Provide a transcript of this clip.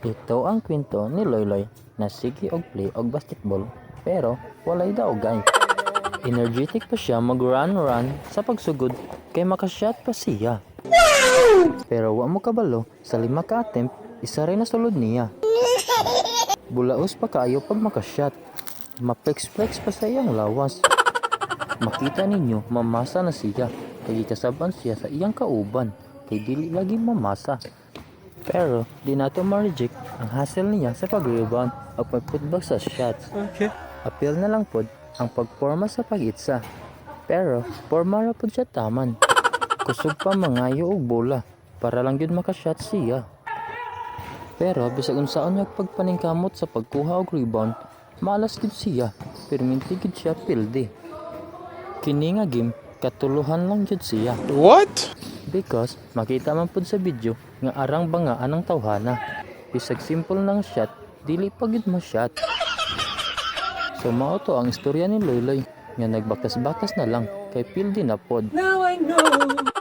Ito ang kwento ni Loyloy na sige og play og basketball pero walay daogay. Energetic pa siya mag-run-run sa pagsugod kay makashot pa siya. Pero wa mo kabalo, sa lima ka attempt, isa rin na sulod niya. Bulaos pa kaayo pag makashot. Ma-flex-flex pa sa iyang lawas. Makita ninyo, mamasa na siya. Kay gikasaban siya sa iyang kauban. Kay dili lagi mamasa. Pero di nato ma-reject ang hustle niya sa pag-rebound o pag-putback sa shots. Okay. Apil na lang pod ang pagporma sa pag-itsa. Pero porma ra pod siya taman. Kusog pa mangayo og bola para lang gyud makashot siya. Pero bisag unsaon niya pagpaningkamot sa pagkuha og rebound, malas gyud siya. Perminti gyud siya pildi. Kini nga game, katuluhan lang gyud siya. What? Because makita man pud sa video nga arang bangaan ang tawhana. Bisag simple lang shot, dili pa gyud mo shot. So mao to ang istorya ni Loyloy nga nagbakas-bakas na lang kay pildi na pod. Now I know.